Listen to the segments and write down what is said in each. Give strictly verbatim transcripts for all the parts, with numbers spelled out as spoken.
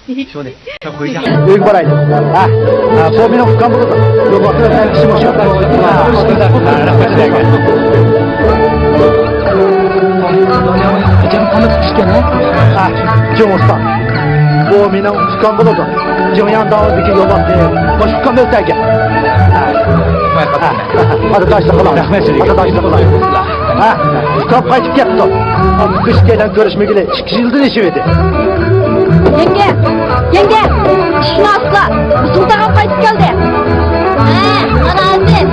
شۇنى. ئۆيگە بارايلى. ھە، ھە، بۇ مېنىڭ ئۇكام بولىدۇ. يولۋاسنى ئۆلتۈرگەن كىشى مۇشۇ. ھە، رەھمەت سىلەرگە. جىڭ قانداق چىقىشكەن، ھە؟ ھە، جىڭ ئۇستا. بۇ مېنىڭ ئۇكام بولىدۇ. جىڭياڭ داۋىدىكى يولۋاسنى مۇشۇ ئۇكام ئۆلتۈرگەن. ھە. ھە، ھە، ھە. ئاداشلىق قىلاڭ. رەھمەت سىزگە. ئاداشلىق قىلاڭ. ھە، ئۇكام قايتىپ كەپتۇ. ئىككى ئىككىدىن كۆرۈشمىگىلى ئىككى يىلدىن ئېشىۋىدى. يەڭگە! يەڭگە! ئىشىكنى ئاچلا! بىزنىڭ تاغام قايتىپ كەلدى! ھە، ئانا ھازىر!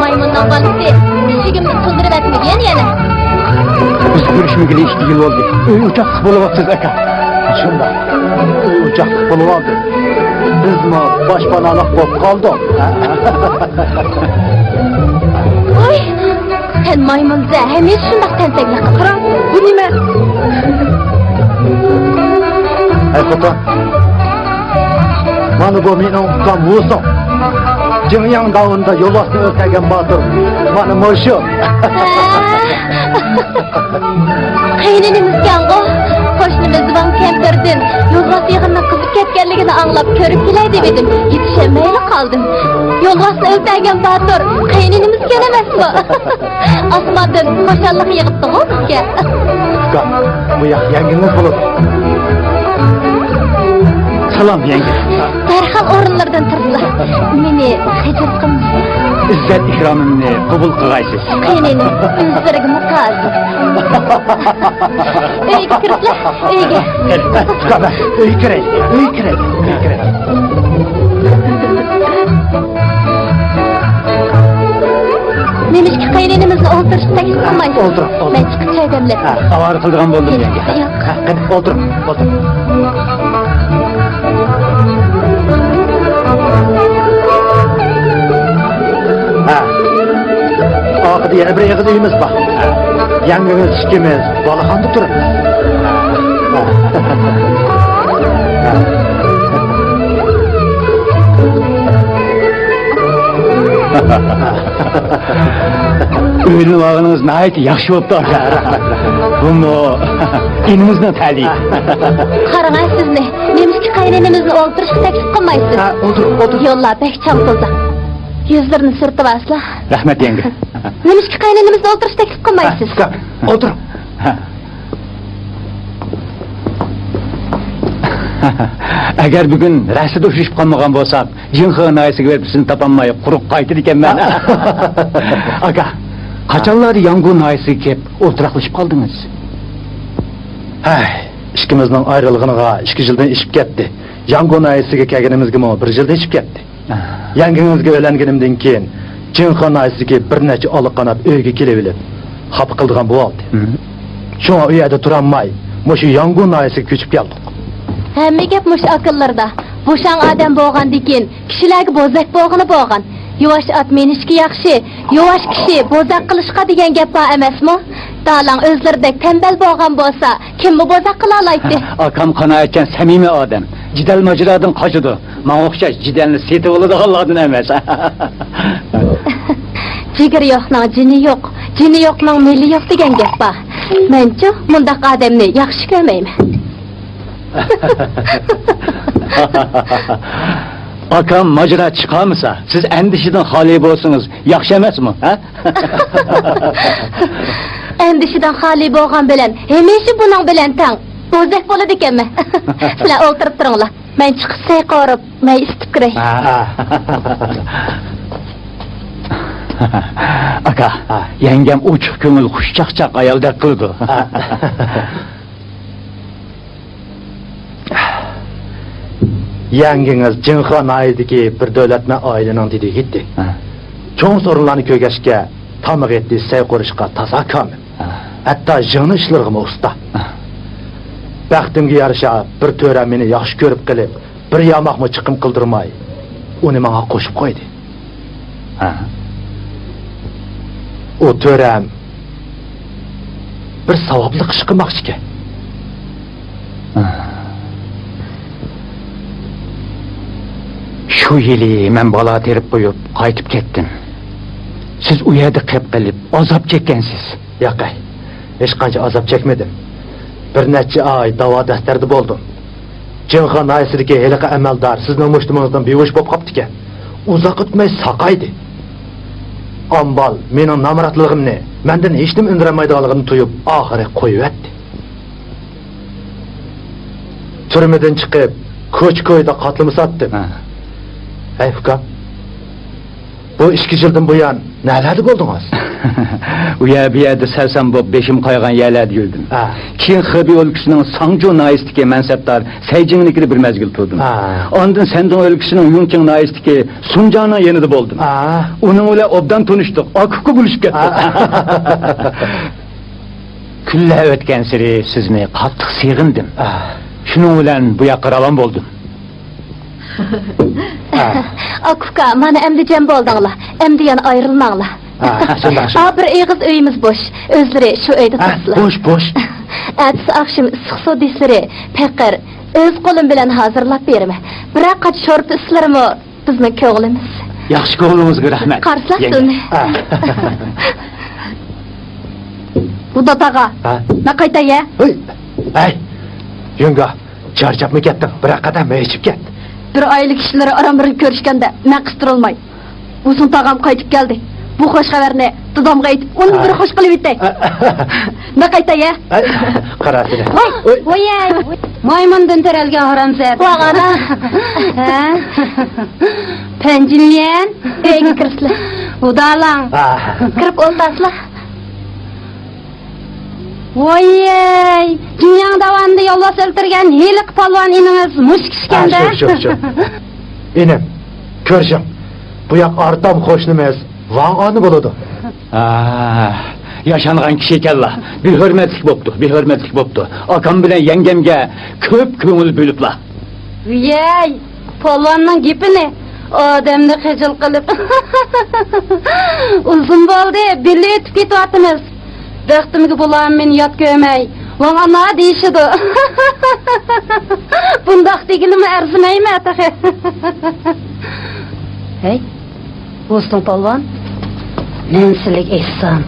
مايمۇننىڭ بالىسى ئىشىكىمنى تۇندۇرۇپ ئەتمىگىن يەنە! بىز كۆرۈشمىگىلى ئىككى يىل بولدى. ئۆي ئوچاقلىق بولۇۋاپسىز، ئاكا. شۇنداق. ئۆي ئوچاقلىق بولۇۋالدى. بىزمۇ باشپاناھلىق بولۇپ قالدۇق. ۋوي! سەن مايمۇنزە، ھەمىشە شۇنداق تەنتەكلىك قىلىسەن. قاراڭ، بۇ نېمە؟ ھەي خوتۇن، مانا بۇ مېنىڭ ئۇكام ۋۇسۇڭ. جىڭياڭ داۋىنىدا يولۋاسنى ئۆلتۈرگەن باتۇر مانا مۇشۇ. قېيىنىنىمىزكەنغۇ. قوشنىمىز ۋاڭ كەمپىردىن يولۋاس يىغىننىڭ قىزىپ كەتكەنلىكىنى ئاڭلاپ كۆرۈپ كېلەي دېۋىدىم. يېتىشەلمەيلا قالدىم. يولۋاسنى ئۆلتۈرگەن باتۇر قېيىنىنىمىزكەن ئەمەسمۇ؟ ئاسماندىن خۇشاللىق يېغىپتىغۇ بىزگە. ئۇكا، بۇ ياق يەڭگىڭىز بولىدۇ. سالام، يەڭگە. دەرھال ئورۇنلىرىدىن تۇردىلا. مېنى خىجىل قىلماڭ. ئىززەت-ئىكرامىمنى قوبۇل قىلغايسىز. قېنى، ئۆزلىرىگىمۇ تازا. ئۆيگە كىرىپلا، ئۆيگە. ئۆيگە كىرەي، ئۆيگە كىرەي، ئۆيگە كىرەي. نېمىشقا قېيىنىنىمىزنى ئولتۇرۇشقا تەكلىپ قىلمايسىز؟ ئولتۇرۇڭ، ئولتۇرۇڭ. مەن چىقىپ چاي دەملەپ. ھە، ئاۋارە قىلىدىغان بولدۇم، يەڭگە. ياق. ھە، قېنى، ئولتۇرۇڭ، ئولتۇرۇڭ. ھە. ئارقىدا يەنە بىر ئېغىز ئۆيىمىز بار. ھە. يەڭگىڭىز ئىككىمىز بالاخانىدا تۇرىمىز. ھە. ھە. ئۆيلىنىۋالغىنىڭىز ناھايىتى ياخشى بوپتۇ، ئاكا. بۇمۇ ئىنىمىزنىڭ تەلىيى. قاراڭە سىزنى، نېمىشقا قېيىنىنىمىزنى ئولتۇرۇشقا تەكلىپ قىلمايسىز؟ ھە، ئولتۇر، ئولتۇر. يوللار بەك چاڭقىلدى. يۈزلىرىنى سۈرتۈۋالسىلا. رەھمەت، يەڭگە. نېمىشقا قېيىنىنىمىزنى ئولتۇرۇشقا تەكلىپ قىلمايسىز؟ ھە، ئۇكا، ئولتۇر. ئەگەر بۈگۈن رەستىدە ئۇچرىشىپ قالمىغان بولساق، جىڭخې ناھىيەسىگە بېرىپ سىزنى تاپالماي قۇرۇق قايتىدىكەنمەن. ئاكا، قاچانلاردا ياڭگۇ ناھىيەسىگە كېلىپ ئولتۇراقلىشىپ قالدىڭىز؟ ھەي، ئىككىمىزنىڭ ئايرىلغىنىغا ئىككى يىلدىن ئېشىپ كەتتى. ياڭگۇ ناھىيەسىگە كەلگىنىمىزگىمۇ بىر يىلدىن ئېشىپ كەتتى. يەڭگىڭىزگە ئۆيلەنگىنىمدىن كېيىن، جىڭخې ناھىيەسىدىكى بىر نەچچە ئالا قانات ئۆيگە كېلىۋېلىپ، خاپا قىلىدىغان بولۇۋالدى. مم. شۇڭا ئۇ يەردە تۇرالماي، مۇشۇ ياڭگۇ ناھىيەسىگە كۆچۈپ كەلدۇق. ھەممە گەپ مۇشۇ ئاكىلىرىدا. بوشاڭ ئادەم بولغاندىكىن، كىشىلەرگە بوزەك بولغىنى بولغان. يۇۋاش ئات مىنىشكە ياخشى، يۇۋاش كىشى بوزەك قىلىشقا دېگەن گەپ بار ئەمەسمۇ؟ دالان ئۆزلىرىدەك تەمبەل بولغان بولسا، كىممۇ بوزەك قىلالايتتى؟ ئاكام قانائەتچان، سەمىمىي ئادەم. جېدەل ماجىرادىن قاچىدۇ. ماڭا ئوخشاش جېدەلنى سېتىۋالىدىغانلاردىن ئەمەس. جىگىرى يوقنىڭ جېنى يوق، جېنى يوقنىڭ مېلى يوق دېگەن گەپ بار. مەنچۇ مۇنداق ئادەمنى ياخشى كۆرمەيمەن. ئاكام ماجىرا چىقارمىسا، سىز ئەندىشىدىن خالىي بولسىڭىز ياخشى ئەمەسمۇ، ھە؟ ئەندىشىدىن خالىي بولغان بىلەن ھەمىشە بۇنىڭ بىلەن تەڭ بوزەك بولىدىكەنمەن. سىلەر ئولتۇرۇپ تۇرۇڭلار. مەن چىقىپ سەي قورۇپ، مەي ئىسىتىپ كىرەي. ھە. ئاكا، ھە. يەڭگەم ئوچۇق كۆڭۈل، خۇش چاقچاق ئايالدەك قىلىدۇ. ھە. يەڭگىڭىز جىڭخې ناھىيەسىدىكى بىر دۆلەتمەن ئائىلىنىڭ دېدى يىگىتى. ھە. چوڭ سورۇنلارنى كۆرگەچكە، تامىقى يەتتى سەي قورۇشقا تازا كامىل. ھە. ھەتتا ژىڭنە ئىشلىرىغىمۇ ئۇستا. ھە. بەختىمگە يارىشا، بىر تۆرە مېنى ياخشى كۆرۈپ قېلىپ، بىر ياماقمۇ چىقىم قىلدۇرماي، ئۇنى ماڭا قوشۇپ قويدى. ھە. ئۇ تۆرەم بىر ساۋابلىق ئىش قىلماقچىكەن. ھە. شۇ يىلى مەن بالا تېرىپ قويۇپ قايتىپ كەتتىم. سىز ئۇ يەردە قېپ قېلىپ ئازاب چەككەنسىز. ياقەي، ھېچقانچە ئازاب چەكمىدىم. بىر نەچچە ئاي داۋا دەستەردە بولدۇم. جىڭخې ناھىيەسىدىكى ھېلىقى ئەمەلدار سىزنىڭ مۇشتۇمىڭىزدىن بىھوش بولۇپ قاپتىكەن. ئۇزاق ئۆتمەي ساقايدى. ئامبال مېنىڭ نامراتلىقىمنى، مەندىن ھېچنېمە ئۈندۈرەلمەيدىغانلىقىنى تۇيۇپ، ئاخىرى قويۇۋەتتى. تۈرمىدىن چىقىپ، كوچا-كويدا قاتلىما ساتتىم. ھە. ھەي، ئۇكام. بۇ ئىككى يىلدىن بۇيان نەلەردە بولدىڭىز؟ ئۇ يەر، بۇ يەردە سەرسان بولۇپ، بېشىم قايغان يەرلەردە يۈردۈم. ھە. كېيىن خېبېي ئۆلكىسىنىڭ ساڭجۇ ناھىيەسىدىكى مەنسەپدار سەيجىڭنىڭكىدە بىر مەزگىل تۇردۇم. ھە. ئاندىن سەندۇڭ ئۆلكىسىنىڭ يۇڭچىڭ ناھىيەسىدىكى سۇنجاڭنىڭ يېنىدا بولدۇم. ھە. ئۇنىڭ بىلەن ئوبدان تونۇشتۇق. ئاكا-ئۇكا بولۇشۇپ كەتتۇق. ھە. كۈنلەر ئۆتكەنسېرى سىزنى قاتتىق سېغىندىم. ھە. شۇنىڭ بىلەن بۇ ياققا راۋان بولدۇم. ئاكا-ئۇكا، مانا ئەمدى جەم بولدۇڭلار. ئەمدى يەنە ئايرىلماڭلار. ھە، شۇنداق، شۇنداق. ئا، بىر ئېغىز ئۆيىمىز بوش. ئۆزلىرى شۇ ئۆيدە ھە، تۇرسىلا. بوش، بوش. ئەتىسى ئاخشىمى ئىسسىق سۇ دېسىلىرى، پېقىر، ئۆز قولۇم بىلەن ھازىرلاپ بېرىمەن. بىرەر قاچا شورپا ئىسلىرىمۇ بىزنىڭ كۆڭلىمىز. ياخشى كۆڭلىڭىزگە رەھمەت، يەڭگە. قارىساق سىلىنى. ھە. ۋۇدات ئاغا، ھە؟ مەن قايتاي يە. ھەي، ھەي، يۆڭگە، چارچاپمۇ كەتتىڭ؟ بىرەر قەدەھ مەي ئىچىپ كەت. بىر ئائىلە كىشىلىرى ئاران بىرگە كۆرۈشكەندە مەن قىستۇرالماي. بۇ سۇڭ تاغام قايتىپ كەلدى. بۇ خوش خەۋەرنى دادامغا ئېيتىپ، ئۇنى ھە. بىر خوش قىلىۋېتەي. ھە. مەن قايتاي يە. ھەي، قارا سېنى. ۋاي، ۋاي. مايمۇندىن تۆرەلگەن ھارامزادە. ۋاغانا. ھە؟ پەنجىميەن. ئۆيگە كىرسىلە. ۋۇدالاڭ. ھە. كىرىپ ئولتۇرسىلا. ۋويەي، جىڭياڭ داۋانىدا يولۋاس ئۆلتۈرگەن ھېلىقى پالۋان ئىنىڭىز مۇشۇ كىشىكەن-دە. ھە، شۇ، شۇ، شۇ. ئىنىم، كۆرۈشۈڭ. بۇ ياق ئارتام قوشنىمىز ۋاڭ ئانا بولىدۇ. ھە، ياشانغان كىشى ئىكەنلا. بىھۆرمەتلىك بوپتۇ، بىھۆرمەتلىك بوپتۇ. ئاكام بىلەن يەڭگەمگە كۆپ كۆڭۈل بۆلۈپلا. ۋىيەي، پالۋاننىڭ گېپىنى، ئادەمنى خىجىل قىلىپ. ئۇزۇن بولدى، بىللە ئۆتۈپ كېتىۋاتىمىز. بەختىمگە بۇلار مېنى يات كۆرمەي، ۋاڭ ئانا دېيىشىدۇ. بۇنداق دېگىلىمۇ ئەرزىمەيمەن تېخى. ھەي، بوستۇڭ پالۋان، مەن سىلىگە ئېيتسام،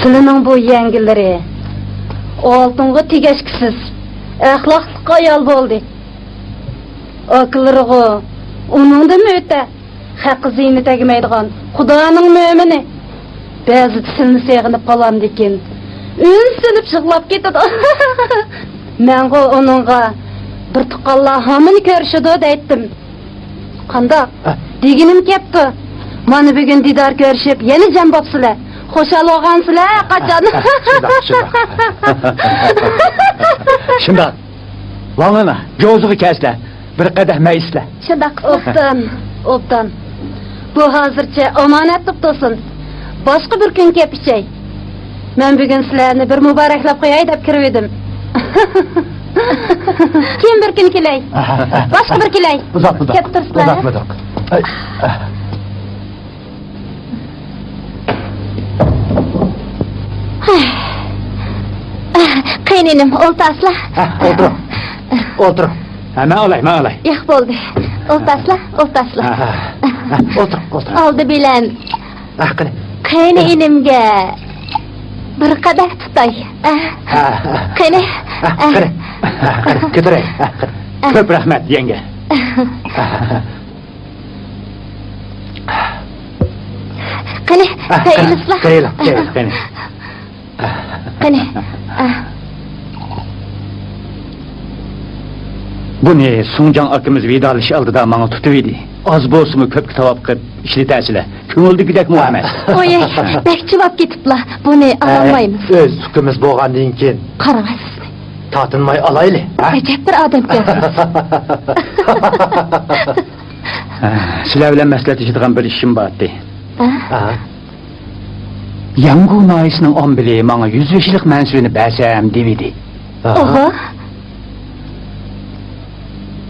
سىلىنىڭ بۇ يەڭگىلىرى ئالتۇنغا تېگەشكۈسىز، ئەخلاقلىق ئايال بولدى. ئاكىلىرىغۇ ئۇنىڭدىنمۇ ئۆتە، خەققە زىيىنى تەگمەيدىغان خۇدانىڭ مۆمىنى. بەزىدە سىلىنى سېغىنىپ قالامدىكىن، ئۈن سېلىپ يىغلاپ كېتىدۇ. مەنغۇ ئۇنىڭغا بىر تۇغقانلار ھامان كۆرۈشىدۇ دەيتتىم. قانداق؟ ھە. دېگىنىم كەپتۇ. مانا بۈگۈن دىدار كۆرۈشۈپ، يەنە جەم بوپسىلەر. خۇشال بولغانسىلەر قاچان؟ ھە، شۇنداق، شۇنداق. شۇنداق. ۋاڭ ئانا، جوزىغا كەلسىلە. بىر قەدەھ مەي ئىچسىلە. شۇنداق قىلسا. ئوبدان، ئوبدان. بۇ ھازىرچە ئامانەتلىك تۇرسۇن. باشقا بىر كۈن كەپ ئىچەي. مەن بۈگۈن سىلەرنى بىر مۇبارەكلەپ قوياي دەپ كىرىۋىدىم. كېيىن بىر كۈن كېلەي. باشقا بىر كېلەي. ئۇزاتمىدۇق. كەپ تۇرسىلا. ئۇزاتمىدۇق. ئەي. قېنى ئىنىم، ئولتۇرسىلا. ھە، ئولتۇرۇڭ. ئولتۇرۇڭ. ھە، مەن ئالاي، مەن ئالاي. ياق، بولدى. ئولتۇرسىلا، ئولتۇرسىلا. ھە، ھە. ھە، ئولتۇرۇڭ، ئولتۇرۇڭ. ئالدى بىلەن ھە، قېنى. قېنى ئىنىمگە بىر قەدەھ تۇتاي. ھە، ھە. قېنى. ھە، قېنى. ھە، قېنى. كۆتۈرەي. ھە، قېنى. ھە. كۆپ رەھمەت، يەڭگە. قېنى، ھە، قېنى. تەييارلىسىلا. تەييارلا، تەييارلا، قېنى. قېنى. بۇنى سۇڭجاڭ ئاكىمىز ۋىدالىشىش ئالدىدا ماڭا تۇتۇۋىدى. ئاز بولسىمۇ كۆپكە تاۋاپ قىلىپ ئىشلىتەرسىلەر. كۆڭۈلدىكىدەكمۇ ئەمەس. ئويەي، بەك چىۋاپ كېتىپلا. بۇنى ئالالمايمىز. ئۆز ئۇكىمىز بولغاندىن كېيىن. قاراڭ سىزنى. تارتىنماي ئالايلى، ھە؟ ئەجەب بىر ئادەمكەنسىز. ھە، سىلەر بىلەن مەسلىھەتلىشىدىغان بىر ئىشىم بار ئىدى. ھە؟ ھە. ياڭگۇ ناھىيەسىنىڭ ئامبىلى ماڭا يۈز بېشىلىق مەنسىۋىنى بەرسەم دېۋىدى. ئاھا.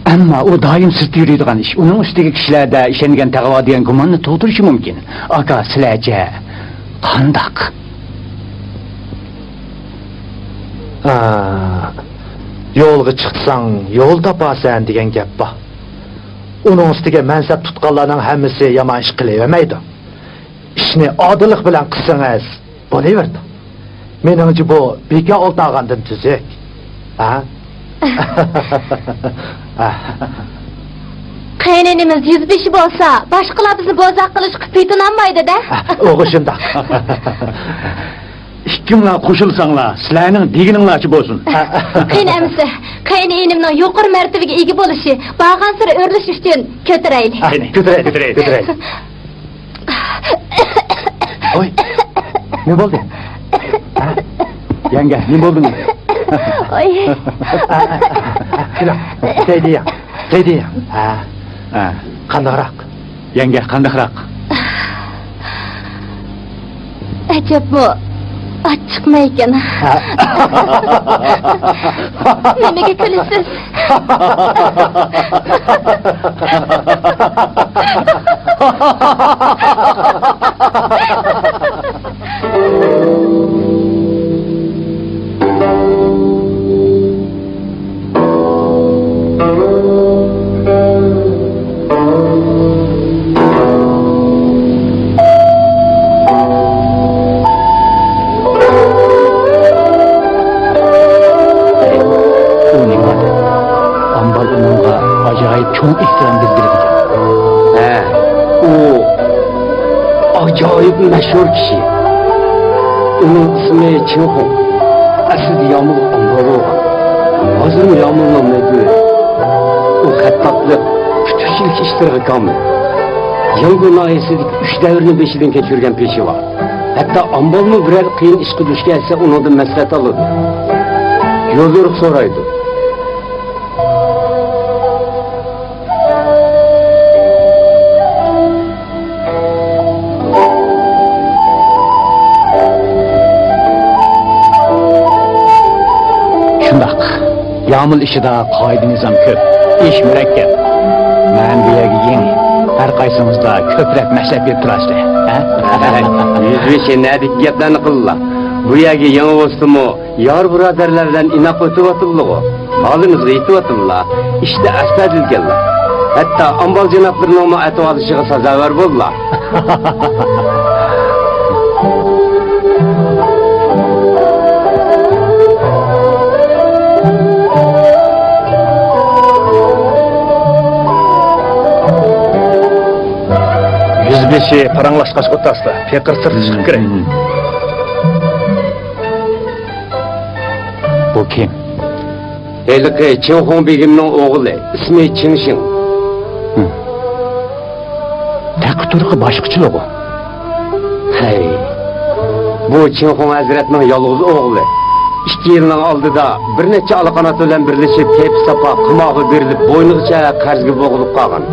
ئەمما ئۇ دائىم سىرتتا يۈرىدىغان ئىش. ئۇنىڭ ئۈستىگە كىشىلەردە ئىشەنگەن تەقۋا دېگەن گۇماننى تۇغدۇرۇشى مۇمكىن. ئاكا، سىلەرچە قانداق؟ ھا، يولغا چىقساڭ يول تاپارسەن دېگەن گەپ بار. ئۇنىڭ ئۈستىگە مەنسەپ تۇتقانلارنىڭ ھەممىسى يامان ئىش قىلىۋەرمەيدۇ. ئىشنى ئادىللىق بىلەن قىلسىڭىز بولۇۋېرىدۇ. مېنىڭچە بۇ بىكار ئولتۇرغاندىن تۈزۈك. ھە؟ قېيىنىنىمىز يۈزبېشى بولسا، باشقىلار بىزنى بوزەك قىلىشقا پېتىنالمايدۇ-دە. ئۇغۇ شۇنداق. ئىككىڭلار قوشۇلساڭلار، سىلەرنىڭ دېگىنىڭلارچە بولسۇن. قېنى ئەمىسە، قېيىنىنىمنىڭ يۇقىرى مەرتىۋىگە ئىگە بولۇشى، بارغانسېرى ئۆرلىشىش ئۈچۈن كۆتۈرەيلى. قېنى، كۆتۈرەيلى، كۆتۈرەيلى. ۋوي، نېمە بولدى؟ ھە؟ يەڭگە، نېمە بولدى؟ ۋوي. كېلە، جايدىيا، جايدىيا. ھە، ھە. قانداقراق؟ يەڭگە، قانداقراق؟ ئەجەبمۇ ئاچچىقمۇ ئىكەن. نېمىگە كۈلىسىز؟ ئۇ نېمە؟ ئامبال ئۇنىڭغا ئاجايىپ چوڭ ئېھتىرام بىلدۈرىدىكەن. ھە، ئۇ ئاجايىپ مەشھۇر كىشى. ئۇنىڭ ئىسمى چىڭخۇڭ. ئەسلىدە يامۇل ئامبال بولغان. ھازىرمۇ يامۇلنىڭ مەدھىيى. ئۇ خەتتاتلىق، پۈتۈكچىلىك ئىشلىرىغا كامىل. ياڭگۇ ناھىيەسىدىكى ئۈچ دەۋرنى بېشىدىن كەچۈرگەن پېشىۋا. ھەتتا ئامبالمۇ بىرەر قىيىن ئىشقا دۇچ كەلسە، ئۇنىڭدىن مەسلىھەت ئالىدۇ. يوليورۇق سورايدۇ. شۇنداق. يامۇل ئىشىدا قائىدە-نىزام كۆپ، ئىش مۇرەككەپ. مەن بۇ يەرگە يېڭى. ھەر قايسىڭىزدا كۆپرەك مەسلىھەت بېرىپ تۇرارسىلەر، ھە؟ يۈزبېشى، نەدىكى گەپلەرنى قىلىلا. بۇ يەرگە يېڭى بولسىمۇ، يار بۇرادەرلەر بىلەن ئىناق ئۆتۈۋاتىدىغۇ. ھالىمىزغا يېتىۋاتىدىلا. ئىشتا ئەستەدىلكەنلا. ھەتتا ئامبال جانابلىرىنىڭمۇ ئەتىۋارلىشىغا سازاۋەر بوللا. يۈزبېشى پاراڭلاشقاچ ئولتۇرسىلا، پېقىر سىرتقا چىقىپ كىرەي. بۇ كىم؟ ھېلىقى چىڭخۇڭ بېگىمنىڭ ئوغلى، ئىسمى چىڭشىڭ. ھىم. تەقى-تۇرقى باشقىچىلىغۇ. ھەي، بۇ چىڭخۇڭ ھەزرەتنىڭ يالغۇز ئوغلى. ئىككى يىلنىڭ ئالدىدا بىر نەچچە ئالا-قانات بىلەن بىرلىشىپ، كەيپى ساپا قىمارغا بېرىلىپ، بوينىغىچە قەرزگە بوغۇلۇپ قالغان.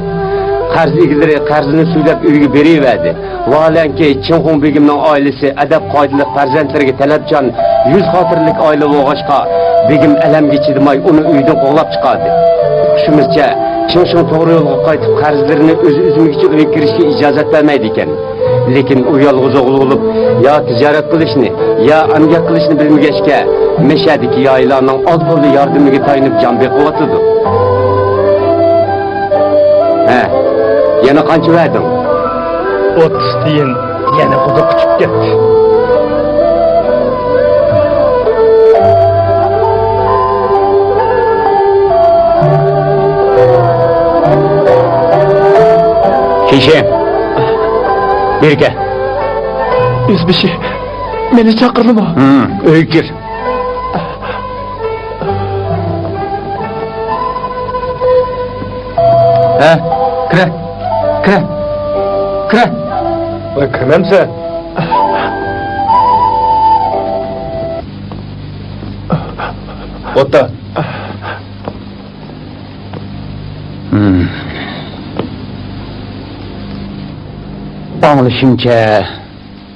قەرز ئىگىلىرى قەرزىنى سۈلەپ ئۆيگە بېرىۋەردى. ۋاھالەنكى، چىڭخۇڭ بېگىمنىڭ ئائىلىسى ئەدەپ قائىدىلىق، پەرزەنتلىرىگە تەلەپچان، يۈز خاتىرىلىك ئائىلە بولغاچقا، بېگىم ئەلەمگە چىدىماي ئۇنى ئۆيدىن قوغلاپ چىقاردى. ئۇقۇشىمىزچە، چىڭشىڭ توغرا يولغا قايتىپ، قەرزلىرىنى ئۆز-ئۆزىمىزگىچە ئۆيگە كىرىشكە ئىجازەت بەرمەيدىكەن. لېكىن ئۇ يالغۇز ئوغۇل بولۇپ، يا تىجارەت قىلىشنى، يا ئەمگەك قىلىشنى بىلمىگەچكە، مەشەدىكى يايىلارنىڭ ئاز پۇلدا ياردىمىگە تايىنىپ جان بېقىۋاتىدۇ. ھە، يەنە قانچە بەردىڭ؟ ئوتتۇز تىيىن. يەنە قۇدۇق ئۇچۇپ كەتتى. كىشى. بىرگە. يۈزبېشى، مېنى چاقىردىمۇ؟ ھىم، ئۆيگە كىر. ھە، كىرە، كىرە، كىرە. ۋاي، كىرمەمسەن؟ ئوتتا. ھىم. ئاڭلىشىمچە،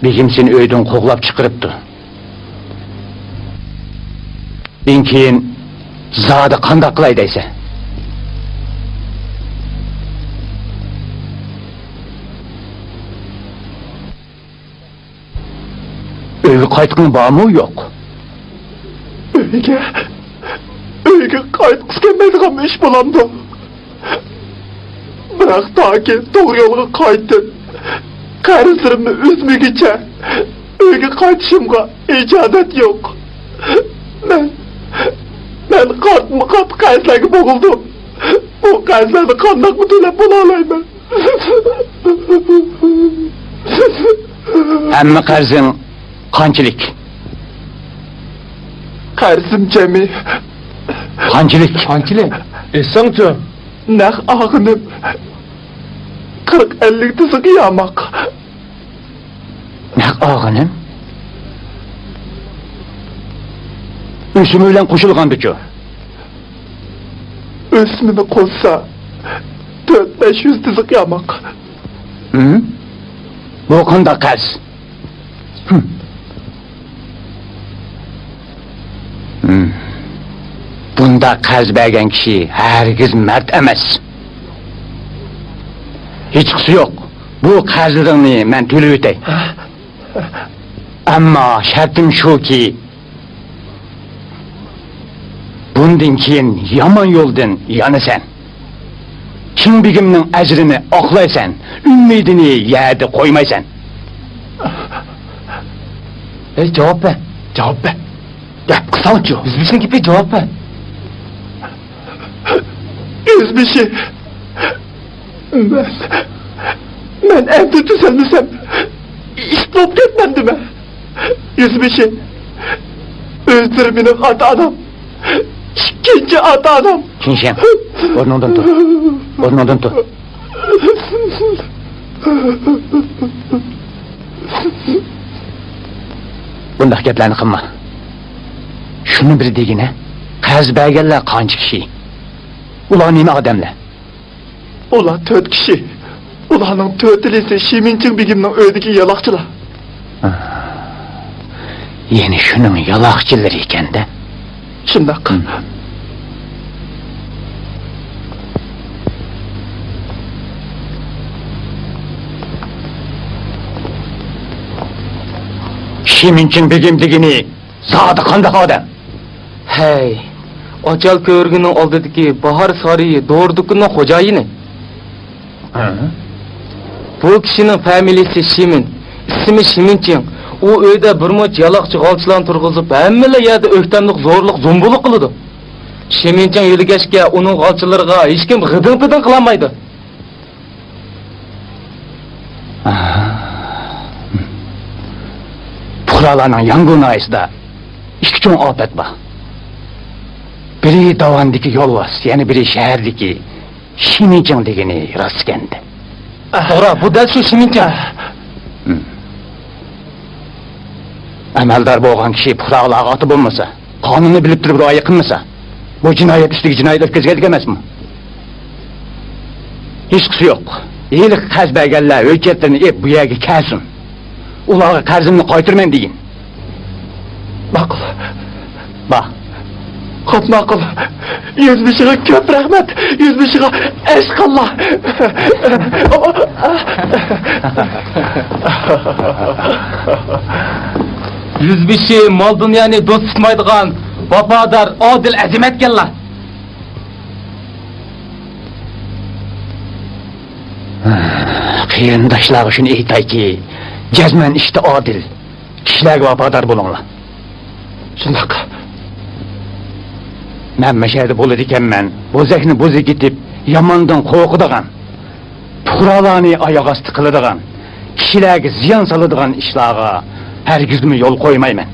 بېگىم سېنى ئۆيدىن قوغلاپ چىقىرىپتۇ. ئىن كېيىن زادى قانداق قىلاي دەيسەن؟ ئۆيگە قايتقىنى بارمۇ يوق؟ ئۆيگە، ئۆيگە قايتقۇسى كەلمەيدىغان ئىش بولامدۇ؟ بىراق تاكى توغرا يولغا قايتىپ، قەرزلىرىمنى ئۈزمىگۈچە ئۆيگە قايتىشىمغا ئىجازەت يوق. مەن، مەن قارت قاتتىق قەرزلەرگە بوغۇلدۇم. بۇ قەرزلەرنى قانداقمۇ تۆلەپ بولالايمەن؟ ھەممە قەرزىڭ قانچىلىك؟ قەرزىم جەمئىي. قانچىلىك؟ قانچىلىك؟ ئېيتساڭچۇ؟ نەق ئالغىنىم قىرىق ئەللىك تىزىق ياماق. نەق ئالغىنىم؟ ئۆسۈمى بىلەن قوشۇلغاندىچۇ؟ ئۆسۈمىنى قوشسا، تۆت بەش يۈز تىزىق ياماق. ھىم؟ بۇ قانداق قەرز؟ ھىم. ھىم. بۇنداق قەرز بەرگەن كىشى ھەرگىز مەرد ئەمەس. ھېچقىسى يوق. بۇ قەرزلىرىڭنى مەن تۆلىۋېتەي. ئەمما شەرتىم شۇكى، بۇندىن كېيىن يامان يولدىن يانىسەن. چىڭ بېگىمنىڭ ئەجرىنى ئاقلايسەن، ئۈمىدىنى يەردە قويمايسەن. ھەي، جاۋاب بەر، جاۋاب بەر. گەپ قىلساڭچۇ؟ يۈزبېشىنىڭ گېپى، جاۋاب بەر. يۈزبېشى، مەن، مەن ئەمدى تۈزەلمىسەم، ئىت بولۇپ كەتمەمدىمەن؟ يۈزبېشى، ئۆزلىرى مېنىڭ ئاتا-ئانام، ئىككىنچى ئاتا-ئانام. چىڭشياڭ، ئورنۇڭدىن تۇر. ئورنۇڭدىن تۇر. بۇنداق گەپلەرنى قىلما. شۇنى بىر دېگىنە، قەرز بەرگەنلەر قانچە كىشى؟ ئۇلار نېمە ئادەملەر؟ ئۇلار تۆت كىشى. ئۇلارنىڭ تۆتىلىسى شىمىنچىڭ بېگىمنىڭ ئۆيىدىكى يالاقچىلار. ئاھ، يەنە شۇنىڭ يالاقچىلىرى ئىكەن-دە. شۇنداق. ھىم. شىمىنچىڭ بېگىم دېگىنى زادى قانداق ئادەم؟ ھەي، ئاچال كۆۋرۈكىنىڭ ئالدىدىكى باھار سارىيى دورا دۇكىنىنىڭ خوجايىنى. ھە؟ بۇ كىشىنىڭ فامىلىسى شىمىن، ئىسمى شىمىنچىڭ. ئۇ ئۆيدە بىر مۇنچە يالاقچى غالچىلارنى تۇرغۇزۇپ، ھەممىلا يەردە ئۆكتەملىك، زورلۇق، زومبۇلۇق قىلىدۇ. شىمىنچىڭ يۆلىگەچكە، ئۇنىڭ غالچىلىرىغا ھېچكىم غىدىڭ-پىدىڭ قىلالمايدۇ. پۇقرالارنىڭ ياڭگۇ ناھىيەسىدە ئىككى چوڭ ئاپەت بار. بىرى داۋاندىكى يولۋاس، يەنە بىرى شەھەردىكى شىمىنچىڭ دېگىنى راستكەندى. توغرا، بۇ دەل شۇ شىمىنچىڭ. ھىم. ئەمەلدار بولغان كىشى پۇقرالارغا ئاتا بولمىسا، قانۇننى بىلىپ تۇرۇپ رىئايە قىلمىسا، بۇ جىنايەت ئۈستىگە جىنايەت ئۆتكۈزگەنلىك ئەمەسمۇ؟ ھېچقىسى يوق. ھېلىقى قەرز بەرگەنلەر ھۆججەتلىرىنى ئېلىپ بۇ يەرگە كەلسۇن. ئۇلارغا قەرزىمنى قايتۇرىمەن دېگىن. ماقۇل. بار. خوپ، ماقۇل. يۈزبېشىغا كۆپ رەھمەت. يۈزبېشىغا ئەشقاللا. يۈزبېشى مال-دۇنيانى دوست تۇتمايدىغان ۋاپادار، ئادىل ئەزىمەتكەنلا. قېرىنداشلارغا شۇنى ئېيتايكى، جەزمەن ئىشتا ئادىل، كىشىلەرگە ۋاپادار بولۇڭلار. شۇنداق. مەن مەشەدە بولىدىكەنمەن، بوزەكنى بوزى كېتىپ، ياماندىن قورقىدىغان، پۇقرالارنى ئاياغ ئاستى قىلىدىغان، كىشىلەرگە زىيان سالىدىغان ئىشلارغا ھەرگىزمۇ يول قويمايمەن.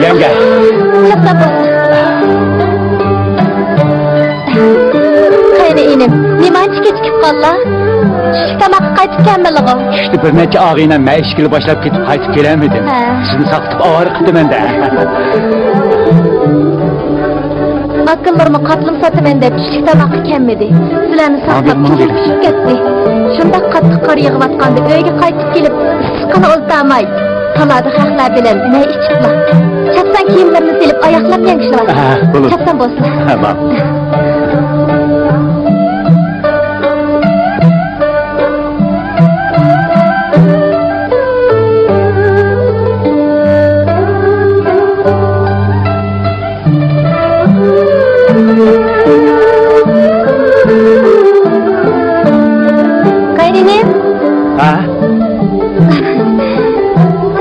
يەڭگە. توختاپ بولسا. قېنى ئىنىم، نېمانچە كېچىكىپ قاللا. چۈشلۈك تاماققا قايتىپ كەلمىلىغۇ. چۈشتە بىر نەچچە ئاغىنەم مەن ئىشكىلى باشلاپ كېتىپ قايتىپ كېلەلمىدىم. ھە. سىزنى ساقىتىپ ئاۋارە قىپتىمەن-دە. ئاكىلىرىمۇ قاتلىم ساتىمەن دەپ چۈشلۈك تاماققا كەلمىدى. سىلەرنى ساقلاپ ماڭدى، ماڭدى. كېسەل چۈشۈپ كەتتى. شۇنداق قاتتىق قار يېغىۋاتقاندا ئۆيگە قايتىپ كېلىپ، ئىسسىققىنا ئولتۇرماي، تالادا خەقلەر بىلەن مەي ئىچىپلا، چاپسان كىيىملىرىنى سېلىپ ئاياقلاپ يەڭگىشلىۋاتىدۇ. ھە، بولىدۇ. چاپسان بولسۇن. ھە، ماڭ. قېينىنىم. ھە؟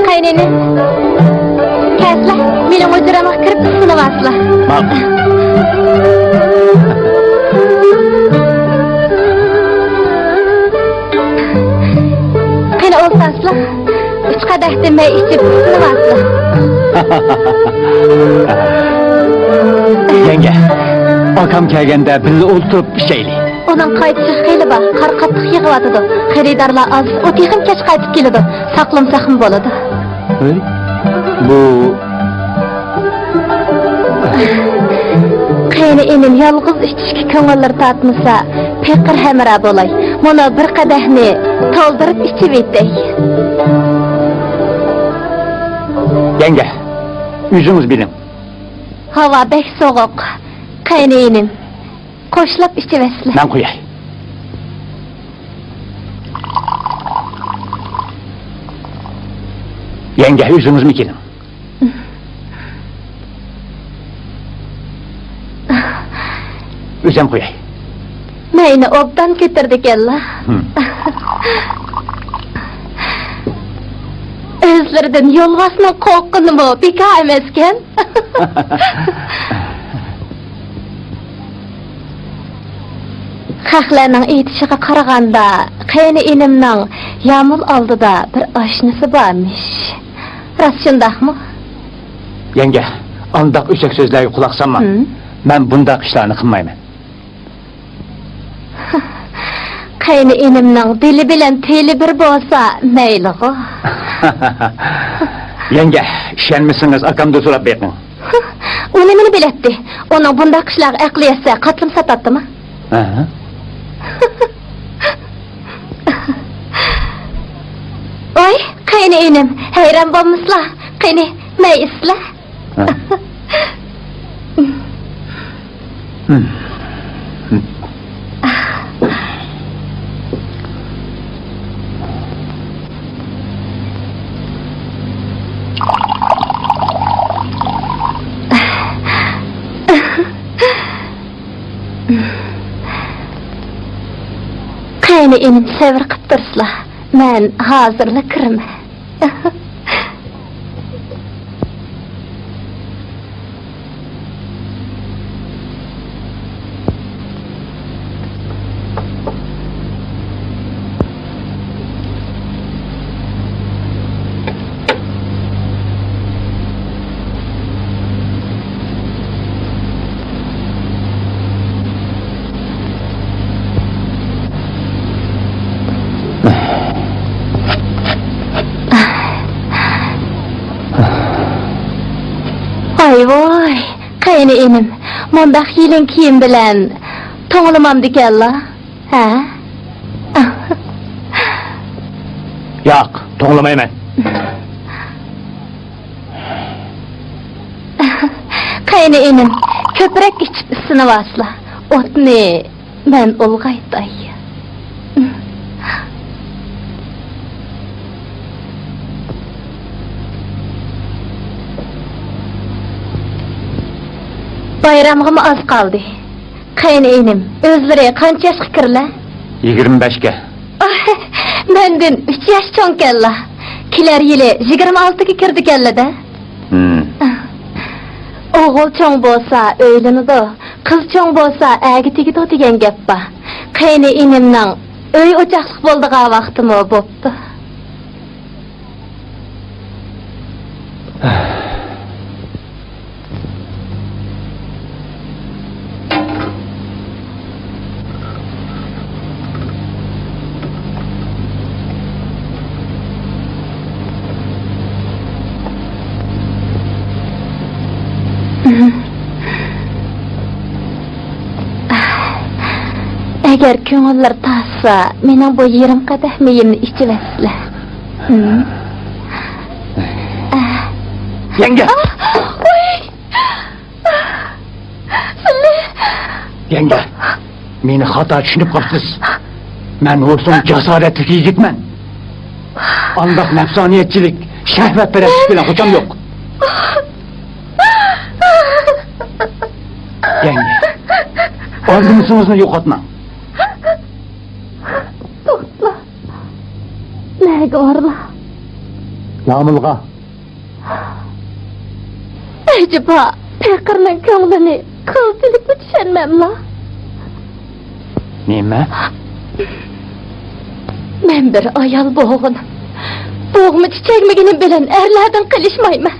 قېينىنىم. كەلسىلە، مېنىڭ ھۇجرامغا كىرىپ ئىسسىنىۋالسىلا. ماقۇل. قېنى ئولتۇرسىلا. ئۈچ قەدەھتىن مەي ئىچىپ ئىسسىنىۋالسىلا. يەڭگە، ئاكام كەلگەندە بىللە ئولتۇرۇپ ئىچەيلى. ئۇنىڭ قايتىشىغا خېلى بار، قار قاتتىق يېغىۋاتىدۇ. خېرىدارلار ئاز، ئۇ تېخىمۇ كەچ قايتىپ كېلىدۇ. ساقلىمىساقمۇ بولىدۇ. ھەي، بۇ. قېنى ئىنىم يالغۇز ئىچىشكە كۆڭۈللىرى تارتمىسا، پېقىر ھەمراھ بولاي. مانا بىر قەدەھنى تولدۇرۇپ ئىچىۋېتەي. يەڭگە، ئۆزىڭىز بىلىڭ. ھاۋا بەك سوغۇق. قېنى ئىنىم، قوشلاپ ئىچىۋەتسىلە. مەن قۇياي. يەڭگە، ئۆزىڭىزمۇ كېلىڭ. ئۆزۈم قۇياي. مەينى ئوبدان كۆتۈردىكەنلا. ھىم. ئۆزلىرىدىن يولۋاسنىڭ قورققىنىمۇ بىكار ئەمەسكەن. خەقلەرنىڭ ئېيتىشىغا قارىغاندا، قېنى ئىنىمنىڭ يامۇل ئالدىدا بىر ئاشنىسى بارمىش. راست شۇنداقمۇ؟ يەڭگە، ئانداق ئۆسەك سۆزلەرگە قۇلاق سالما. ھىم؟ مەن بۇنداق ئىشلارنى قىلمايمەن. قېنى ئىنىمنىڭ دىلى بىلەن تىلى بىر بولسا مەيلىغۇ. يەڭگە، ئىشەنمىسىڭىز ئاكامدىن سوراپ بېقىڭ. ئۇ نېمىنى بىلەتتى؟ ئۇنىڭ بۇنداق ئىشلارغا ئەقلى يەتسە قاتلىم ساتاتتىما؟ ھە؟ ۋاي، قېنى ئىنىم، ھەيران بولمىسىلا. قېنى، مەي ئىسلا. ھە. قېنى ئىنىم، سەۋر قىپ تۇرسىلا، مەن ھازىرلا كىرىمەن. ۋاي ۋاي، قېنى ئىنىم، مۇنداق يېلىڭ كىيىم بىلەن توڭلىمامدىكەنلا، ھە؟ ياق، توڭلىمايمەن. قېنى ئىنىم، كۆپرەك ئىچىپ ئىسسىنىۋالسىلا. ئوتنى مەن ئۇلغايتاي. بايرامغىمۇ ئاز قالدى. قېنى ئىنىم، ئۆزلىرى قانچە ياشقا كىرىلە؟ يىگىرمە بەشكە. مەندىن ئۈچ ياش چوڭكەنلا. كېلەر يىلى يىگىرمە ئالتىگە كىرىدىكەنلا-دە. ھىم. ئوغۇل چوڭ بولسا ئۆيلىنىدۇ، قىز چوڭ بولسا ئەرگە تېگىدۇ دېگەن گەپ بار. قېنى ئىنىمنىڭ ئۆي ئوچاقلىق بولىدىغان ۋاقتىمۇ بوپتۇ. ئەگەر كۆڭۈللىرى تارتسا، مېنىڭ بۇ يېرىم قەدەھ مېيىمنى ئىچىۋەتسىلە. ھىم. يەڭگە! ئاھ! ۋاي! سىلى! يەڭگە، مېنى خاتا چۈشىنىپ قاپسىز. مەن ھوسۇن جاسارەتلىك يىگىتمەن. ئانداق نەپسانىيەتچىلىك، شەھۋەتپەرەسلىك بىلەن خوشام يوق. يەڭگە، ئارزۇمىسىڭىزنى يوقاتماڭ. توختىلا. نەگە بارىلا؟ يامۇلغا. ئەجەبا، پېقىرنىڭ كۆڭلىنى قىلچىلىكمۇ چۈشەنمەملا؟ نېمە؟ مەن بىر ئايال بولغىنىم، بوغما چېچەكمىگىنىم بىلەن ئەرلەردىن قېلىشمايمەن.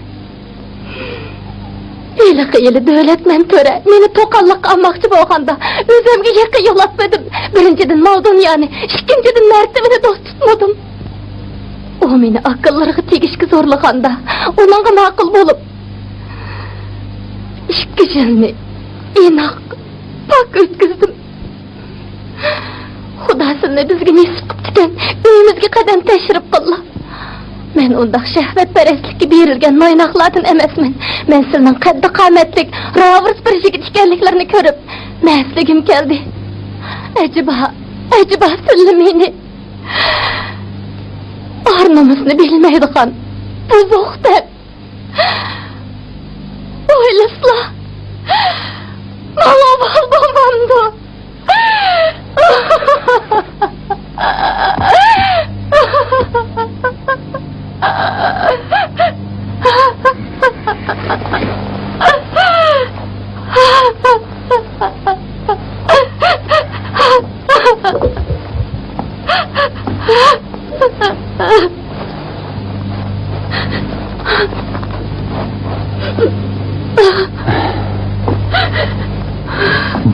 ھېلىقى يىلى دۆلەتمەن تۆرە مېنى توقاللىققا ئالماقچى بولغاندا، ئۆزۈمگە يېقىن يولاتمىدىم. بىرىنچىدىن، مال-دۇنيانى، ئىككىنچىدىن، مەرتىۋىنى دوست تۇتمىدىم. ئۇ مېنى ئاكىلىرىغا تېگىشكە زورلىغاندا، ئۇنىڭغا ماقۇل بولۇپ، ئىككى يىلنى ئىناق، پاك ئۆتكۈزدۈم. خۇدا سىلىنى بىزگە نېسىپ قىپتىكەن، ئۆيىمىزگە قەدەم تەشرىپ قىللا. مەن ئۇنداق شەھۋەتپەرەسلىككە بېرىلگەن نايناقلاردىن ئەمەسمەن. مەن سىلىنىڭ قەددى-قامەتلىك، راۋۇرۇس بىر يىگىت ئىكەنلىكلىرىنى كۆرۈپ، مەستلىكىم كەلدى. ئەجەبا، ئەجەبا سىلى مېنى ئار-نومۇسنى بىلمەيدىغان بۇزۇق دەپ ئويلىسىلا، ماڭا ئوبال بولمامدۇ؟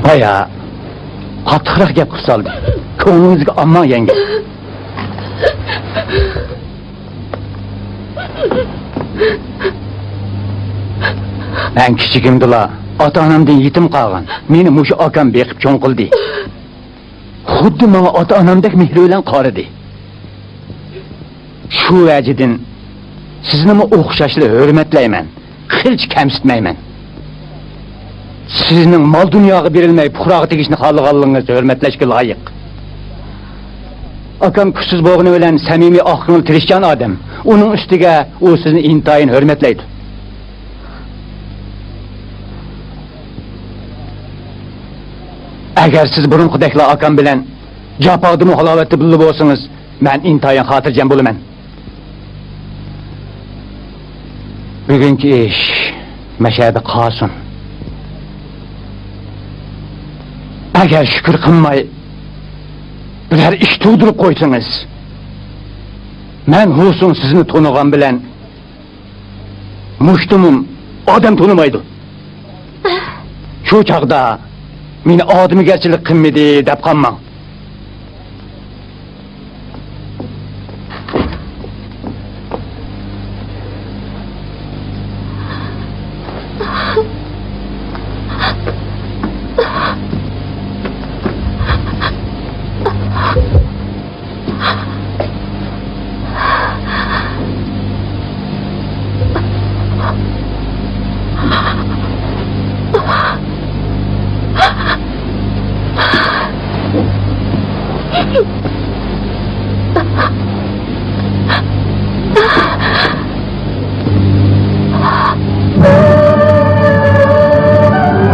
بايا قاتتىقراق گەپ قىلىپ سالدى. كۆڭلىڭىزگە ئالماڭ، يەڭگە. مەن كىچىكىمدىلا ئاتا-ئانامدىن يېتىم قالغان. مېنى مۇشۇ ئاكام بېقىپ چوڭ قىلدى. خۇددى ماڭا ئاتا-ئانامدەك مېھرى بىلەن قارىدى. شۇ ۋەجىدىن سىزنىمۇ ئوخشاشلا ھۆرمەتلەيمەن، قىلچە كەمسىتمەيمەن. سىزنىڭ مال-دۇنياغا بېرىلمەي، پۇقراغا تېگىشنى خالىغانلىقىڭىز ھۆرمەتلەشكە لايىق. ئاكام كۈچسىز بولغىنى بىلەن سەمىمىي، ئاق كۆڭۈل، تىرىشچان ئادەم. ئۇنىڭ ئۈستىگە ئۇ سىزنى ئىنتايىن ھۆرمەتلەيدۇ. ئەگەر سىز بۇرۇنقىدەكلا ئاكام بىلەن جاپادىمۇ، ھالاۋەتتە بىللە بولسىڭىز، مەن ئىنتايىن خاتىرجەم بولىمەن. بۈگۈنكى ئىش مەشەدە قالسۇن. ئەگەر شۈكۈر قىلماي، بىرەر ئىش تۇغدۇرۇپ قويسىڭىز، مەن ھۇسۇن سىزنى تونۇغان بىلەن مۇشتۇمۇم ئادەم تونۇمايدۇ. شۇ چاغدا مېنى ئادىمىگەرچىلىك قىلمىدى دەپ قالماڭ.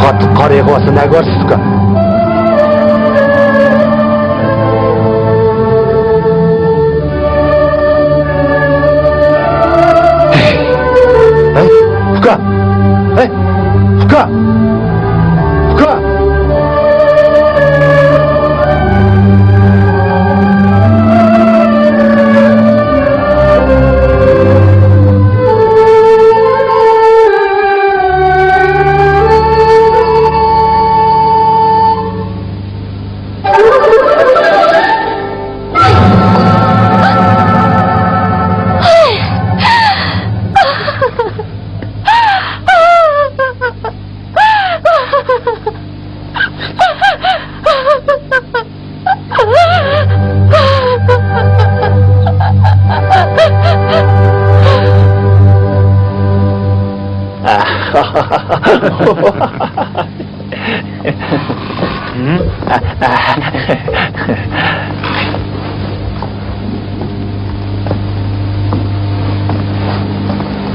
قاتتىق قارىيىغىۋاتسا نەگە بارسىز ئۇكا؟ ھەي، ئۇكا! ھەي، ئۇكا! ئۇكا!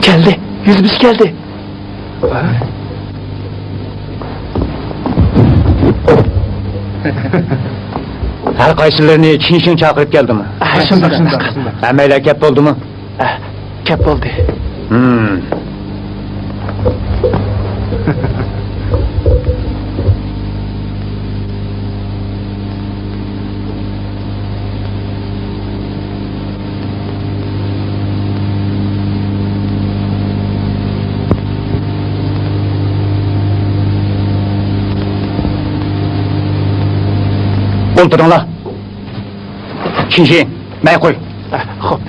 كەلدى، يۈزبىشى كەلدى. ھەر قايسىلىرىنى چىن شىڭ چاقىرىپ كەلدىمۇ؟ ھە، شۇنداق، شۇنداق، شۇنداق. ھەممەيلەن كەپ بولدىمۇ؟ ھە، كەپ بولدى. ھىم. ئولتۇرۇڭلار. چىن شىڭ، مەي قۇي. ئە، خوپ.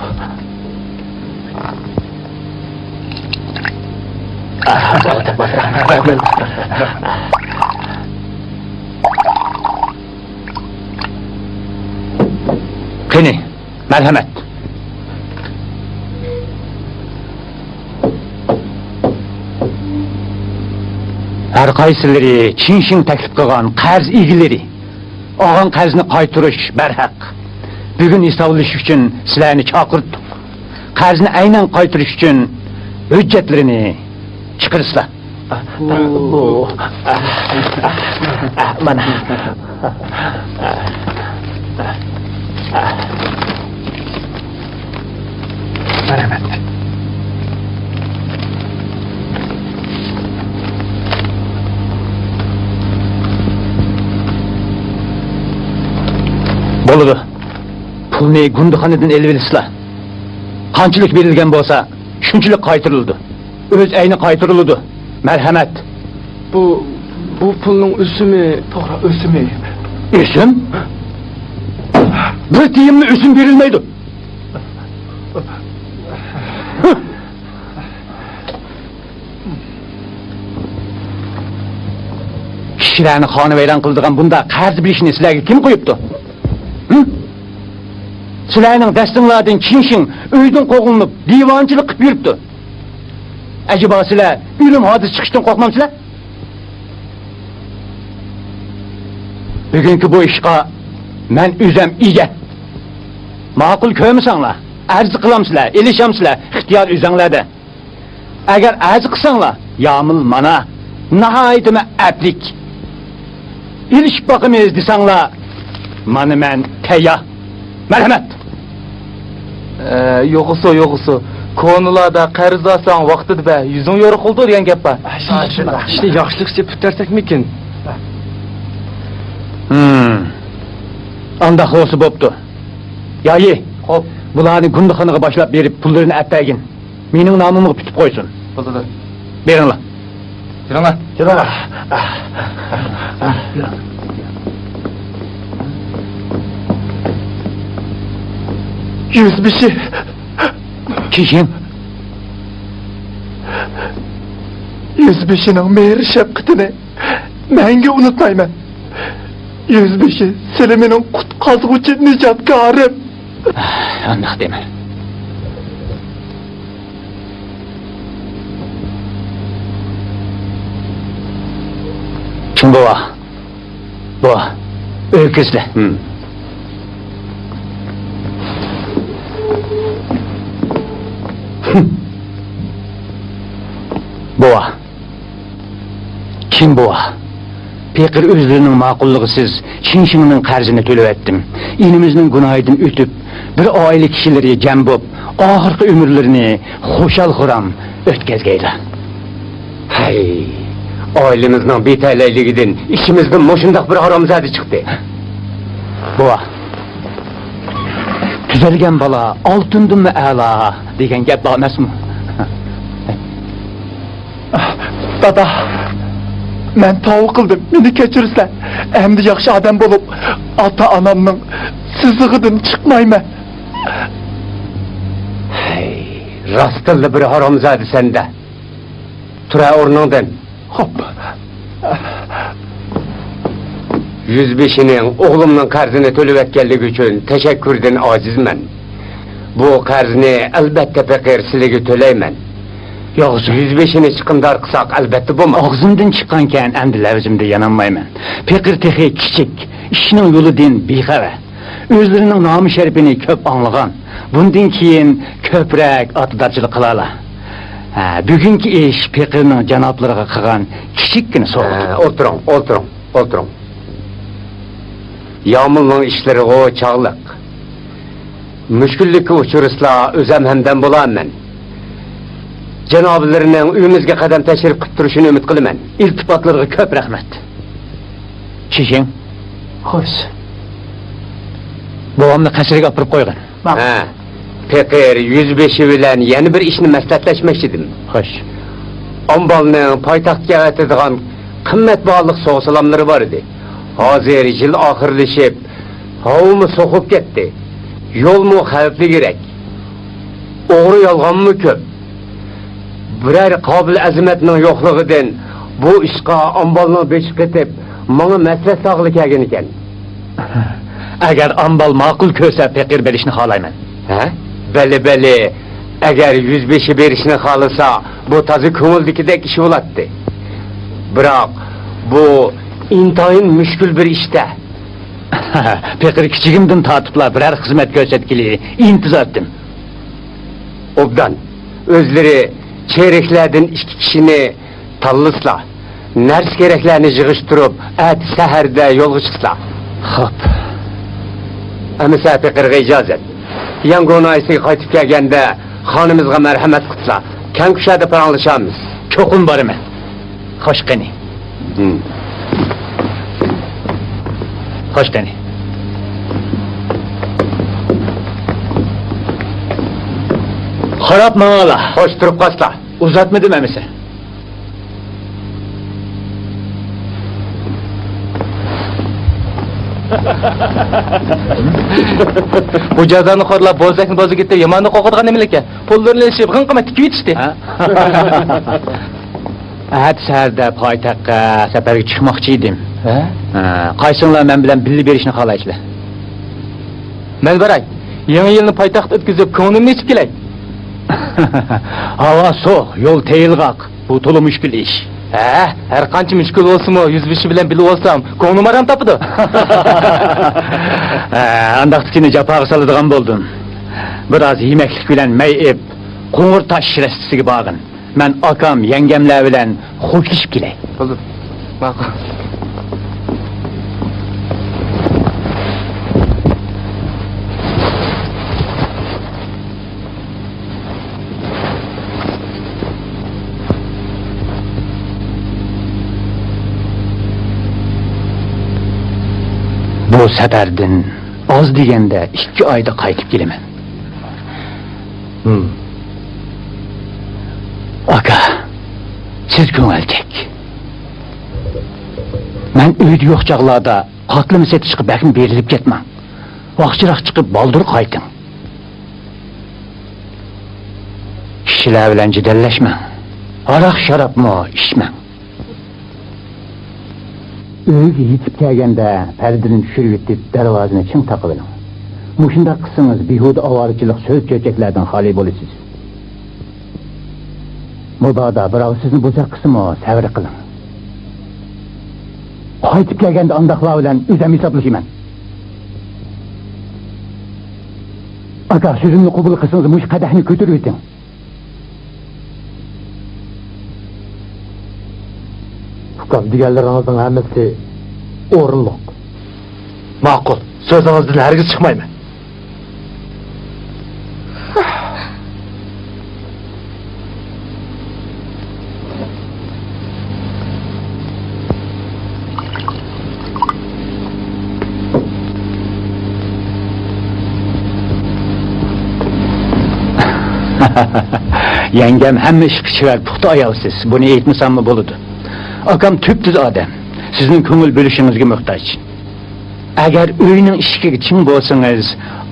قېنى، مەرھەمەت. ھەر قايسىلىرى چىن شىڭ تەكلىپ قىلغان قەرز ئىگىلىرى. ئالغان قەرزنى قايتۇرۇش بەرھەق. بۈگۈن ھېسابلىشىش ئۈچۈن سىلەرنى چاقىرتتۇق. قەرزنى ئەينەن قايتۇرۇش ئۈچۈن ھۆججەتلىرىنى چىقىرىسىلەر. بۇ، مانا. مەرھەمەت. بولىدۇ. پۇلنى گۇندىخانىدىن ئېلىۋېلىسىلا. قانچىلىك بېرىلگەن بولسا، شۇنچىلىك قايتۇرۇلىدۇ. ئۆز ئەينى قايتۇرۇلىدۇ. مەرھەمەت. بۇ، بۇ پۇلنىڭ ئۆسۈمى. توغرا، ئۆسۈمى. ئۆسۈم؟ بىر تىيىنمۇ ئۆسۈم بېرىلمەيدۇ. كىشىلەرنى خانىۋەيران قىلىدىغان بۇنداق قەرز بېرىشنى سىلەرگە كىم قويۇپتۇ؟ ھىم؟ سىلەرنىڭ دەستىڭلاردىن چىن شىڭ ئۆيدىن قوغلىنىپ، دىۋانىچىلىك قىلىپ يۈرۈپتۇ. ئەجەبا سىلەر ئۆلۈم ھادىسىسى چىقىشتىن قورقمامسىلەر؟ بۈگۈنكى بۇ ئىشقا مەن ئۆزۈم ئىگە. ماقۇل كۆرمىسەڭلار، ئەرز قىلامسىلەر، ئېلىشامسىلەر، ئىختىيار ئۆزۈڭلەردە. ئەگەر ئەرز قىلساڭلار، يامۇل مانا، ناھايىتىمۇ ئەپلىك. ئېلىشىپ باقىمىز دېسەڭلار، مانا مەن تەييار. مەرھەمەت! ئە، يوغىسۇ، يوغىسۇ. كونىلاردا «قەرز ئالساڭ ۋاقتىدا بەر، يۈزۈڭ يورۇق بولىدۇ» دېگەن گەپ بار. ئىشنى ياخشىلىقچە پۈتتۈرسەكمىكىن؟ ھىم. ئانداق بولسا بوپتۇ. يايى، خوپ. بۇلارنى گۇندىخانىغا باشلاپ بېرىپ، پۇللىرىنى ئەپ بەرگىن. مېنىڭ نامىمغا پۈتۈپ قويسۇن. بولىدۇ. بېرىڭلار. كىرىڭلار. كىرىڭلار. يۈزبېشى. چىن شىڭ. يۈزبېشىنىڭ مېھىر-شەپقىتىنى مەڭگۈ ئۇنتۇمايمەن. يۈزبېشى، سىلى مېنىڭ قۇتقازغۇچى نىجاتكارىم. ئانداق دېمە. چىڭ بوۋا، بوۋا، ئۆيگە كىرسىلە. ھىم. بوۋا. چىن بوۋا، پېقىر ئۆزلىرىنىڭ ماقۇللۇقىسىز چىن شىڭنىڭ قەرزىنى تۆلىۋەتتىم. ئىنىمىزنىڭ گۇناھىدىن ئۆتۈپ، بىر ئائىلە كىشىلىرى جەم بولۇپ، ئاخىرقى ئۆمۈرلىرىنى خۇشال-خۇرام ئۆتكۈزگەيلا. ھەي، ئائىلىمىزنىڭ بىتەلەيلىكىدىن ئىچىمىزدىن مۇشۇنداق بىر ھارامزادە چىقتى. بوۋا، تۈزەلگەن بالا ئالتۇندىنمۇ ئەلا دېگەن گەپ بار ئەمەسمۇ؟ دادا، مەن تاۋا قىلدىم، مېنى كەچۈرسىلەر. ئەمدى ياخشى ئادەم بولۇپ، ئاتا-ئانامنىڭ سىزىقىدىن چىقمايمەن. ھەي، راستتىنلا بىر ھارامزادىسەن-دە. تۇرە ئورنۇڭدىن. خوپ. يۈزبېشىنىڭ ئوغلۇمنىڭ قەرزىنى تۆلىۋەتكەنلىكى ئۈچۈن تەشەككۈردىن ئاجىزمەن. بۇ قەرزنى ئەلبەتتە پېقىر سىلىگە تۆلەيمەن. ياغزا. يۈزبېشىنى چىقىمدار قىلساق، ئەلۋەتتە بولماس. ئاغزىمدىن چىققانكەن، ئەمدى لەۋزىمدە يانالمايمەن. پېقىر تېخى كىچىك، ئىشنىڭ يولىدىن بىخەۋەر. ئۆزلىرىنىڭ نامى-شەرىپىنى كۆپ ئاڭلىغان. بۇندىن كېيىن كۆپرەك ئاتىدارچىلىق قىلالا. ھە، بۈگۈنكى ئىش پېقىرنىڭ جانابلىرىغا قىلغان كىچىككىنە سوۋغىتى. ھە، ئولتۇرۇڭ، ئولتۇرۇڭ، ئولتۇرۇڭ. يامۇلنىڭ ئىشلىرىغۇ چاغلىق. مۈشكۈللۈككە ئۇچرىسىلا، ئۆزەم ھەمدەم بولارمەن. جانابلىرىنىڭ ئۆيىمىزگە قەدەم تەشرىپ قىلىپ تۇرۇشىنى ئۈمىد قىلىمەن. ئىلتىپاتلىرىغا كۆپ رەھمەت. شىشىڭ. خوش. بوۋامنى قەسرىگە ئاپىرىپ قويغىن. ماقۇل. ھە، پېقىر يۈزبېشى بىلەن يەنە بىر ئىشنى مەسلىھەتلەشمەكچىدىم. خوش. ئامبالنىڭ پايتەختكە ئەۋەتىدىغان قىممەت باھالىق سوغا-سالاملىرى بار ئىدى. ھازىر يىل ئاخىرلىشىپ، ھاۋىمۇ سوقۇپ كەتتى. يولمۇ خەۋپلىكرەك. ئوغرى-يالغانمۇ كۆپ. بىرەر قابىل-ئەزىمەتنىڭ يوقلۇقىدىن بۇ ئىشقا ئامبالنىڭ بېشى قېتىپ، ماڭا مەسلىھەت ساغلى كەلگەنىكەن. ئەگەر ئامبال ماقۇل كۆرسە، پېقىر بېرىشنى خالايمەن. ھە؟ بەلى، بەلى. ئەگەر يۈزبېشى بېرىشنى خالىسا، بۇ تازا كۆڭۈلدىكىدەك ئىش بولاتتى. بىراق، بۇ ئىنتايىن مۈشكۈل بىر ئىش-تە. پېقىر كىچىكىمدىن تارتىپلا بىرەر خىزمەت كۆرسەتكىلى ئىنتىزار ئەتتىم. ئوبدان، ئۆزلىرى چېرىكلەردىن ئىككى كىشىنى تاللىسىلا، نەرسە-كېرەكلەرنى يىغىشتۇرۇپ، ئەتە سەھەردە يولغا چىقسىلا. خوپ. ئەمىسە پېقىرغا ئىجازەت. يەڭگۇ ناھىيەسىگە قايتىپ كەلگەندە خانىمىزغا مەرھەمەت قىلسىلا، كەڭكۈشەدە پاراڭلىشارمىز. چوقۇم بارىمەن. خوش قېنى. ھىم. خوش قېنى. قاراپ ماڭالا. خوش، تۇرۇپ قالسىلا. ئۇزاتمىدىم ئەمىسە. بۇ جازانى خورلار بوزەكنى بوزىگىتى ياماننى قوغدىغان نېمىلىكى؟ پۇللىرىنى ئېلىشىپ، غىڭ قىلماي تىكىۋېتىشتى. ھە؟ ئەتە سەھەردە پايتەختكە سەپەرگە چىقماقچى ئىدىم. ھە؟ ھە، قايسىڭلار مەن بىلەن بىللە بېرىشنى خالايسىلەر؟ مەن باراي. يېڭى يىلنى پايتەختتە ئۆتكۈزۈپ، كۆڭلۈمنى ئېچىپ كېلەي. ھاۋا سوغۇق، يول تېيىلغاق. بۇ تولا مۈشكۈل ئىش. ھە، ھەر قانچە مۈشكۈل بولسىمۇ، يۈزبېشى بىلەن بىللە بولسام، كۆڭلۈم ئارام تاپىدۇ. ھە، ئانداقتا سېنى جاپاغا سالىدىغان بولدۇم. بىراز يېمەكلىك بىلەن مەي ئېپ، قوڭۇر تاش رەستىسىگە بارغىن. مەن ئاكام، يەڭگەملەر بىلەن خوشلىشىپ كېلەي. بولدى. ماقۇل. بۇ سەپەردىن ئاز دېگەندە ئىككى ئايدا قايتىپ كېلىمەن. ھىم. ئاكا، سىز كۆڭۈلچەك. مەن ئۆيدە يوق چاغلاردا قاتلىما سېتىشقا بەكمۇ بېرىلىپ كەتمەڭ. ۋاقچىراق چىقىپ بالدۇر قايتىڭ. كىشىلەر بىلەن جېدەللەشمەڭ. ھاراق-شارابمۇ ئىچمەڭ. ئۆيگە يېتىپ كەلگەندە پەردىنى چۈشۈرۈۋېتىپ، دەرۋازىنى چىڭ تاقىۋېلىڭ. مۇشۇنداق قىلسىڭىز، بىھۇدە ئاۋارىچىلىق، سۆز-چۆچەكلەردىن خالىي بولىسىز. مۇبادا بىراۋ سىزنى بوزەك قىلسىمۇ، سەۋر قىلىڭ. قايتىپ كەلگەندە ئانداقلار بىلەن ئۆزۈم ھېسابلىشىمەن. ئاكا، سۆزۈمنى قوبۇل قىلسىڭىز، مۇشۇ قەدەھنى كۆتۈرۈۋېتىڭ. ئۇكام، دېگەنلىرىڭىزنىڭ ھەممىسى ئورۇنلۇق. ماقۇل، سۆزىڭىزدىن ھەرگىز چىقمايمەن. يەڭگەم ھەممە ئىشقا چېۋەر، پۇختا ئايالسىز، بۇنى ئېيتمىساممۇ بولىدۇ. ئاكام تۈپتۈز ئادەم، سىزنىڭ كۆڭۈل بۆلۈشىڭىزگە موھتاج. ئەگەر ئۆينىڭ ئىشىكىگە چىڭ بولسىڭىز،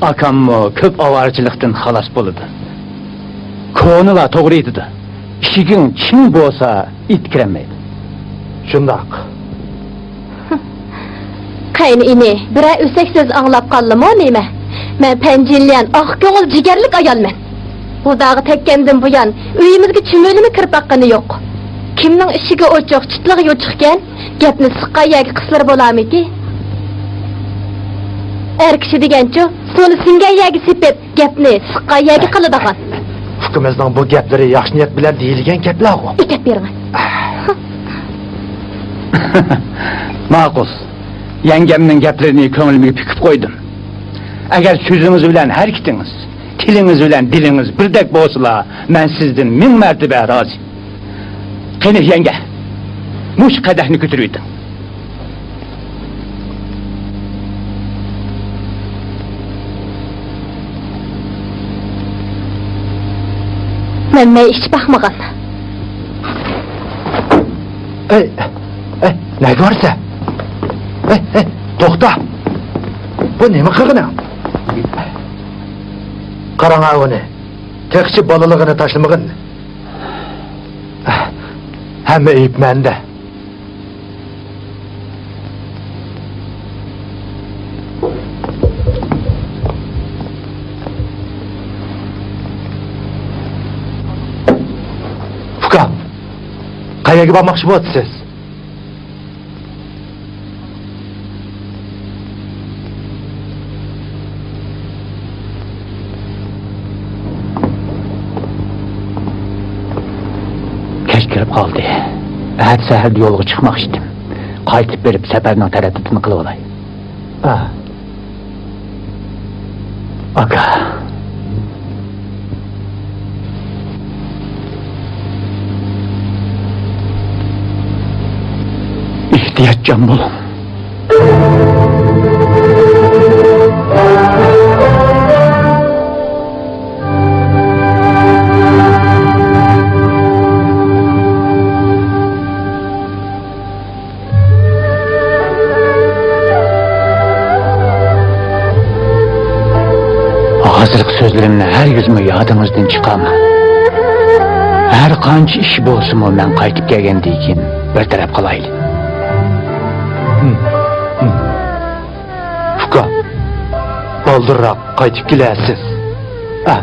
ئاكاممۇ كۆپ ئاۋارىچىلىقتىن خالاس بولىدۇ. كونىلار توغرا ئېيتىدۇ، ئىشىكىڭ چىڭ بولسا، ئىت كىرەلمەيدۇ. شۇنداق. قېنى ئىنى، بىرەر ئۆسەك سۆز ئاڭلاپ قالدىمۇ نېمە؟ مەن پەنجىليەن ئاق كۆڭۈل جىگەرلىك ئايالمەن. بۇ داغا تەگكەندىن بۇيان ئۆيىمىزگە چىمىنىمۇ كىرىپ باققىنى يوق. كىمنىڭ ئىشىكى ئوچۇق، چىتلىقى يوچۇقكەن؟ گەپنى سىققان يەرگە قىلسىلىرى بولارمىكى؟ ئەر كىشى دېگەنچۇ، سۇنى سىڭگەن يەرگە سېپىپ، گەپنى سىققان يەرگە قىلىدىغان. ئۇكىمىزنىڭ بۇ گەپلىرى ياخشى نىيەت بىلەن دېيىلگەن گەپلەرغۇ. ئېتىپ بېرىڭ. ماقۇل. يەڭگەمنىڭ گەپلىرىنى كۆڭلۈمگە پۈكۈپ قويدۇم. ئەگەر سۆزىڭىز بىلەن ھەرىكىتىڭىز، تىلىڭىز بىلەن دىلىڭىز بىردەك بولسىلا، مەن سىزدىن مىڭ مەرتىبە رازى. قېنى، يەڭگە، مۇشۇ قەدەھنى كۆتۈرۈۋېتىڭ. مەن، مەن ئىچىپ باقمىغان. ئەي، ئەي، نەگە بارىسەن؟ ئەي، ئەي، توختا. بۇ نېمە قىلغىنىڭ؟ قاراڭ ئاۋۇنى. تېخىچە بالىلىقىنى تاشلىمىغىن. ھەممە ئەيىب مەندە. ئۇكام، قەيەرگە بارماقچى بولىسىز؟ كەچ كىرىپ قالدى. ئەتە سەھەردە يولغا چىقماقچى ئىدىم. قايتىپ بېرىپ سەپەرنىڭ تەرەتتىپىنى قىلىۋالاي. ئا. ئاكا. ئېھتىياتچان بولۇڭ. ھازىرقى سۆزلىرىمنى ھەرگىزمۇ يادىڭىزدىن چىقارماڭ. ھەر قانچە ئىش بولسىمۇ، مەن قايتىپ كەلگەندىن كېيىن بىر تەرەپ قىلايلى. ئۇكا، بالدۇرراق قايتىپ كېلەرسىز. ئا.